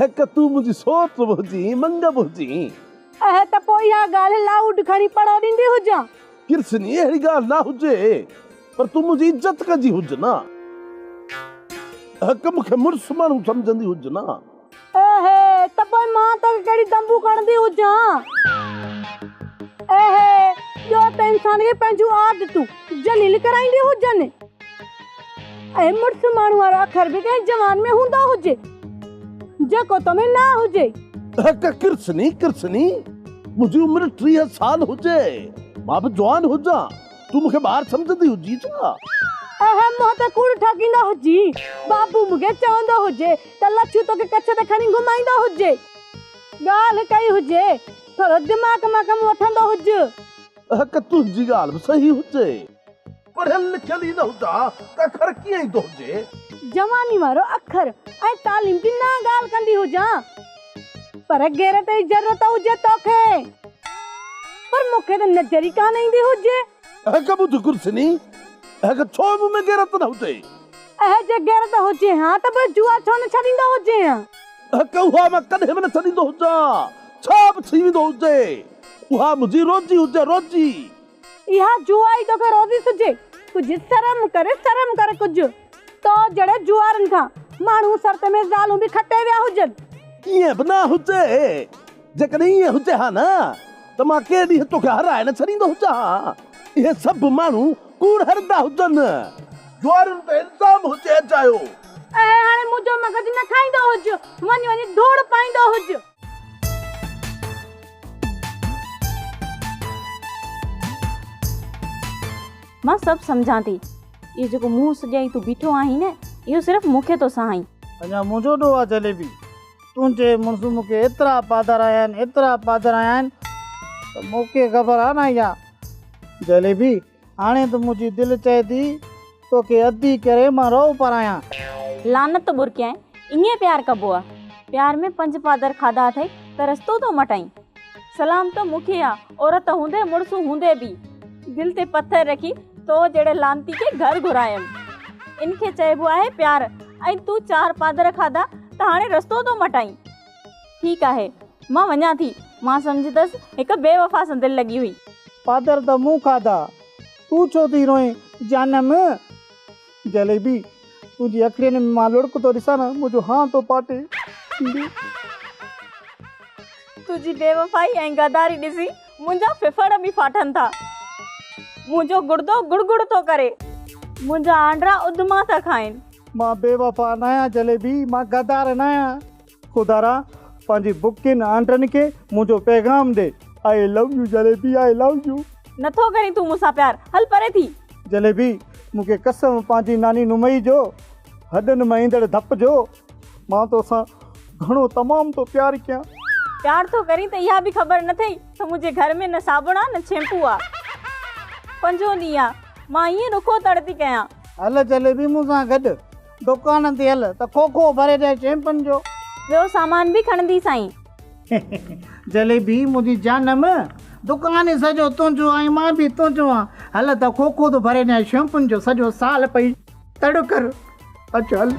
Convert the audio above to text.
هڪ تون منهنجي سوٽ به هجين، مڱ به هجين. اهي ته پوء اها ڳالهه لائوڊ کڻي پڙهو ڏيندي هجان. ڪرسني، اهڙي ڳالهه نه هجي، پر تون منهنجي عزت ڪندي هج نه. هڪ مون کي مڙس ماڻهو سمجهندي هج نه. اهي ته پوء مان توکي ڪهڙي دنبو کڻندي هجان. اهي ٻيو ته انسان کي پنهنجون عادتون ذليل ڪرائيندي هجن. ۽ مڙس ماڻهو وارو اکر به ڪنهن جوان ۾ هوندو هجي، جيڪو تو ۾ نه هجي. هڪ ڪرسني، ڪرسني، منهنجي عمر 30 سال هجي، مان به جوان هجان، تون مون کي ٻار سمجهندي هجين ڇا؟ اهي منهن تي ڪوڙ ٺاڪيندو هجين، بابو مون کي چوندو هجي ته لڇو توکي ڪڇ تي کڻي گهمائيندو هجي. ڳالهه ڪئي هجي، ٿورو دماغ مان ڪم وٺندو هج. هڪ تنهنجي ڳالهه به صحيح هجي. پڙهيل لکيل ئي نه هجان ته اکر ڪيئن ايندو هجي؟ جواني وارو اکر ۽ تعليم جي نه ڳالهه ڪندي هجان، پر غيرت جي ضرورت هجي توکي، پر مون کي ته نظر ئي ڪانه ايندي هجي. هڪ ٻڌ ڪرسني، هڪ ڇو مون ۾ غيرت نه هجي؟ اهي جي غيرت هجي ها ته پوء جوا ڇو نه ڇڏيندو هجين ها؟ هڪ اها مان ڪڏهن به نه ڇڏيندو هجان، ڇا به ٿي ويندو هجي، اها منهنجي روزي هجي، روزي. اها جوا ئي توکي روزي سجهي. ڪجهه شرم ڪر، شرم ڪر ڪجهه. تو جهڙي جوارن کان ماڻهو سرت ۾ زالون به کٽي ويا هجن. ائين به نه هجي. جيڪڏهن ائين هجي ها نه ته مان ڪنهن ڏينهن توکي هارائي نه ڇڏيندو هجان ها. اهي سڀ ماڻهو ڪوڙ هڻندا هجن. جوارن تي الزام هجي اجايو. اهي هاڻي منهنجو مغز نه کائيندو هج. وڃ وڃي ڌوڙ پائيندو هج. مان سڀ سمجهان ٿي. اهو جيڪو منهن سڄائي تون بيٺو آهين نه، اهو صرف مون کي ٿو سهائين. اڃا منهنجو ڏوهه آ جليبي. تنهنجي مڙس مون کي ايترا پادر آيا آهن، ايترا پادر آيا آهن ته مون کي خبر آ نه اها. جليبي، هاڻي ته منهنجي دل چئي ٿي توکي اڌي ڪري مان رئو پرايان. لعنت ٻرڪيائين، ائين پيار ڪبو آ؟ پيار ۾ پنج پادر کاڌا اٿئي ته رستو ٿو مٽائين. سلام ته مون کي آ، عورت هوندي مڙس هوندي به. دل تي پٿر رکي تو جهڙي لعنتي کي گهر گهرايم. ان کي چئبو آهي پيار ۽ تون چار پادر کاڌا ته هاڻي رستو ٿو مٽائين. ٺيڪ آهي، مان وڃان ٿي. مان سمجهندس هڪ بي وفا سان دل لڳي هئي. پادر ته مون کاڌا، تون ڇو ٿي روئين جانم؟ جليبي، تنهنجي اکڙين ۾ مان لڙڪ ٿو ڏسان نه، منهنجو هانء ٿو پاٽي. تنهنجي بي وفائي ۽ غداري ڏسي منهنجا ڦڦڙ به ڦاٽن ٿا. منهنجو گڙدو گڙ گڙ ٿو ڪري. منهنجا آنڊرا اڌما ٿا کائن. مان بي وفا ناهيان جليبي، مان غدار ناهيان. خدارا پنهنجي بڪين آنڊرن کي منهنجو پيغام ڏي، I love you jalebi, I love you. نٿو ڪرين تون مون سان پيار، هل پري ٿي. جليبي، مون کي قسم پنهنجي ناني نمئي جو، هڏن مان ايندڙ ڌپ جو، مان توسان گهڻو تمام ٿو پيار ڪيان. پيار ٿو ڪرين ته اها به خبر نه ٿئي ته منهنجي گهر ۾ نه صابڻ آ نه شيمپو آ. پنجون ڏينهن آ، مان ائين رکو تڙ ٿي ڪيان. هل جليبي مون سان گڏ دڪان تي هل ته کوکو ڀري ڏيان شيمپن جو. ٻيو سامان به کڻندي سائين. جليبي منهنجي جانم، دڪان ئي سڄو تنهنجو آ ۽ مان به تنهنجو آن. هل ته کوکو ٿو ڀري ڏيان شيمپن جو، سڄو سال پئي تڙ ڪر. اچ هل.